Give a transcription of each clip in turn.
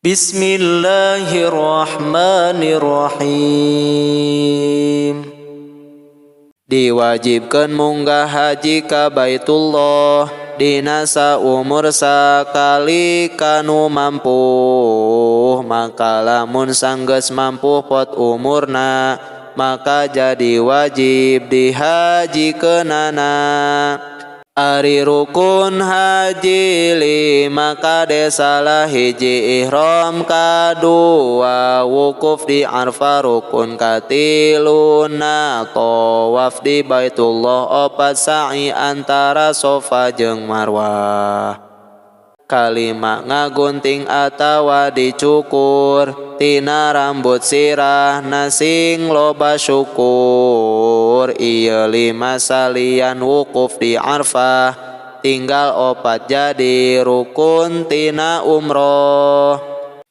Bismillahirrahmanirrahim. Diwajibkeun munggah haji ka Baitullah dina saumur sakali kanu mampu, maka lamun sanggeus mampu pot umurna maka jadi wajib dihajikeunana. Ari rukun haji lima kade salah hiji ihram, kadua wukuf di Arfah, rukun katiluna tawaf di Baitullah, opat sa'i antara Sofa jeung Marwah, kalima ngagunting atawa dicukur tina rambut sirah nasing loba syukur. Ieu lima salian wukuf di Arfah, tinggal opat jadi rukun tina umroh.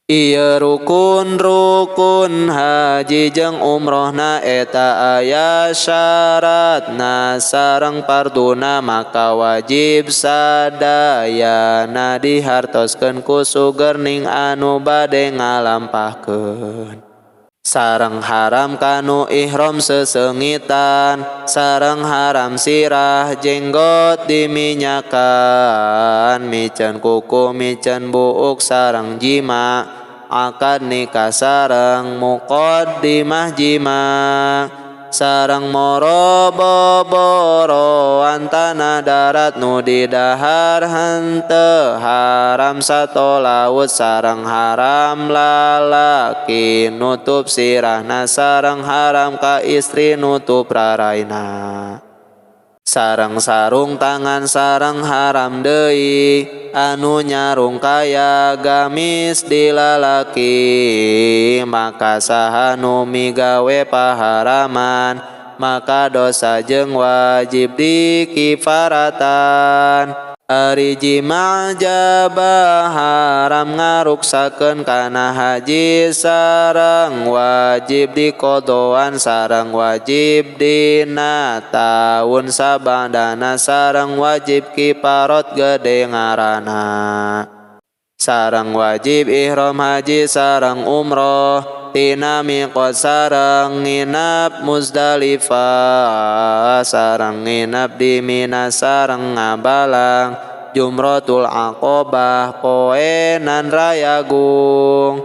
Ieu rukun-rukun haji jeung umrohna eta aya syaratna sareng farduna, maka wajib sadayana dihartoskeun ku sugerning anu bade ngalampahkeun. Sareng haram kanu ihram sesengitan, sareng haram sirah jenggot diminyakan, miceun kuku miceun buuk sareng jima, akad nikah sareng muqaddimah jima, sareng moro boboroan tanah darat nu didahar henteu haram sato laut, sareng haram lalaki nutup sirahna, sareng haram ka istri nutup raraina, sareng sarung tangan sareng haram deui anu nyarung kaya gamis dilalaki, maka saha nu migawe paharaman maka dosa jeung wajib dikifaratan. Ari jima jabah haram ngaruksakeun kana haji, sareng wajib dikodoan, sareng wajib dina taun sabadana, sareng wajib kiparot gede ngaranna, sareng wajib ihram haji sareng umroh tina miqat, sareng nginap Muzdalifah, sareng nginap di Mina, sareng ngabalang Jumratul Aqabah poenan rayagung,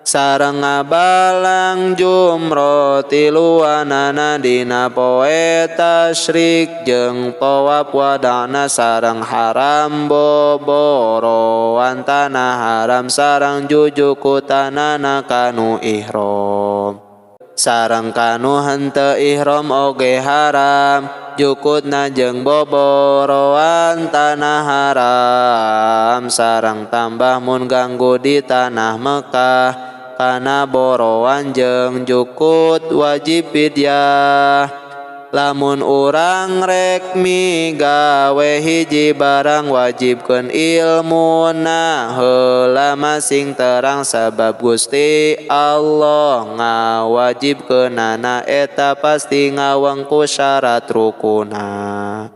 sareng ngabalang jumroh tiluanana dina poe tasyrik jeung tawaf wadana, sareng haram boboroan tanah haram, sareng jujukutanana kanu ihram, sareng kanu henteu ihram oge haram jukutna jeung boboroan tanah haram, sareng tambah mun ganggu di tanah Mekah kana boroan jeung jukut wajib fidyah. Lamun urang rek migawe hiji barang wajibkeun ilmuna heula masing terang, sabab Gusti Allah ngawajibkeunana eta pasti ngawengku syarat rukuna.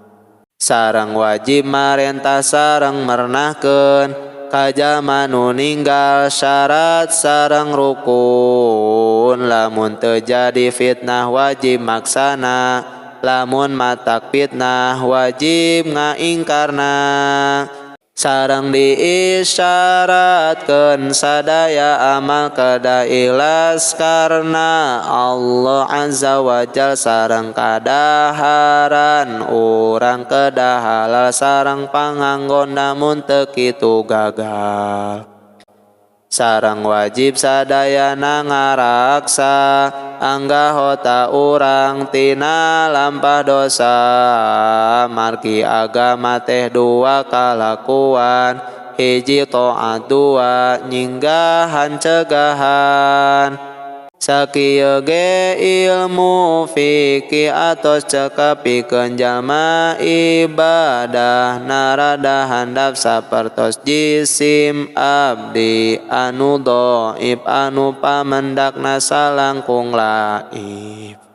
Sareng wajib marentah sareng mernahkeun ka jalma nu ninggal syarat sareng rukun, lamun teu jadi fitnah wajib maksana, lamun matak fitnah wajib ngaingkarna. Sareng diisyaratkeun sadaya amal kedah ikhlas karena Allah Azza wa Jalla, sareng kadaharan urang kedah halal, sareng panganggon namun teu kitu gagal. Sareng wajib sadayana ngaraksa anggahota urang tina lampah dosa, margi agama teh dua kalakuan, hiji taat dua nyinggahan cegahan. Sakieu ge ilmu fikih atos cekap pikeun jalma ibadah narada handap sapertos jisim abdi anu dhaif anu pamendakna salangkung laif.